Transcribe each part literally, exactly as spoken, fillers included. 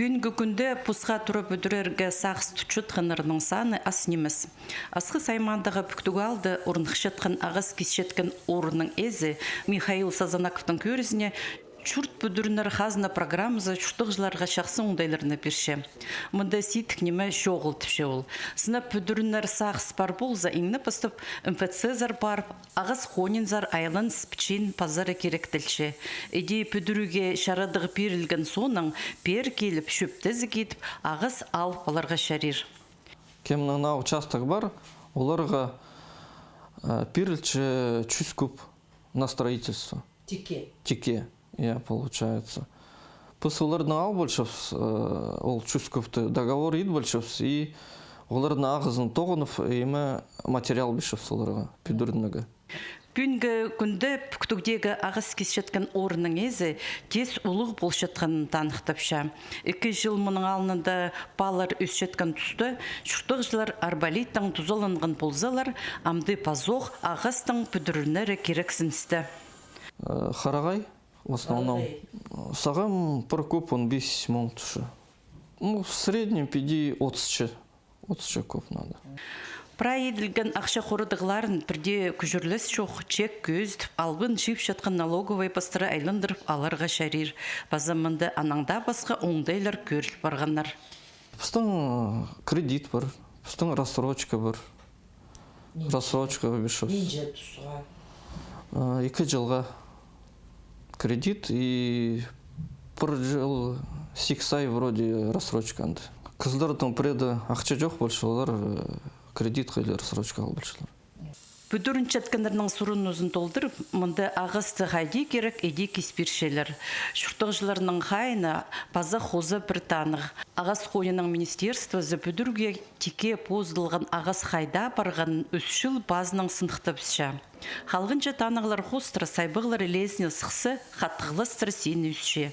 Пӱӱнгі кӱнде пусха тура пӱдірерге сағыс тутчатханнарның саны ас нимес. Асхыс аймағындағы Пӱктӱк аалда орныхчатхан ағас кисчеткен орынның ээзі Михаил Сазанаковтың кӧрізіне, чурт пӱдірінер хазна программазы чуртағҷыларға чахсы оңдайларны пирче. Мында сидік ниме чоғыл, тіпче ол. Сынап пӱдірінер сағыс пар полза, иң не пастап МФЦ-зар парып, ағас хонинзар айланыс пічиин пазарға киректелче. Іди пӱдірігге чарадығ пирілген соонаң, пеер киліп, чӧптезіг идіп, ағас алып аларға чарир. Кемнің наа участок пар, оларға, э, пирілче чӱс куб на строительство. Тикке. Тикке, я, получается. Піс оларны ал полчабыс, э, ол чӱс кубты договор ит полчабыс, и оларны ағазын тоғынып, име материал пирчебіс оларға, пӱдірінерге. Пӱӱнгі кӱнде Пӱктӱктегі ағас кисчеткен орынның ээзі тез улуғ полчатханын таныхтапча. Ікі чыл мының алнында паалар ӧсчеткен туста чуртағҷылар арболиттең тузаланған ползалар, амды пазох ағастың пӱдірілері кирексіністі. Э, харағай, в основном. Харағай. Сағам пір куб он пис муң тӱсче. Ну, в среднем піди отыс че. Отыс че куб надо. Прай иділген ахча хорадығларын пірдее кӱчӱрлес чох, чек кӧзідіп, албын чыыпчатхан налоговай пастыра айландырып аларға чарир. Паза мында анаң даа пасха оңдайлар кӧріл парғаннар. Пістің, э, кредит пар, пістің рассрочка пар. Рассрочка пирчебіс. Нинҷе тусха? Э, ікі чылға кредит и пір чыл сигіс ай вроде рассрочка анда. Кізілернің пірееде ахча чох полча, олар, э, кредитке или рассрочка ал полчалар. Пӱдірінчеткеннернің сурынызын толдырып, мында ағасты хайди кирек, іди кис пирчелер. Чуртағҷыларның хайиина паза хоза пір таныхтығ. Ағас хонинның министерствозы пӱдірігге тикке позыдылған ағас хайда парғанын ӱс чыл пазынаң сыныхтапча. Халғанҷы таныхтығлар хоостыра сайбағлар ілезіне сыхса, хатығластыр син ӧсче.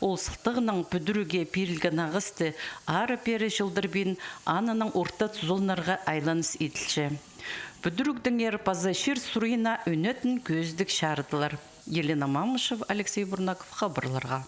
Ол сылтағынаң пӱдірігге пирілген ағасты ары-пеері чылдырбин, аннаң орта тузаланарға айланыс иділче. Пӱдірігдеңер паза чир сурыйына ӱнетін кӧзідіг чарыдылар. Елена Мамышева, Алексей Бурнаков, хабарларға.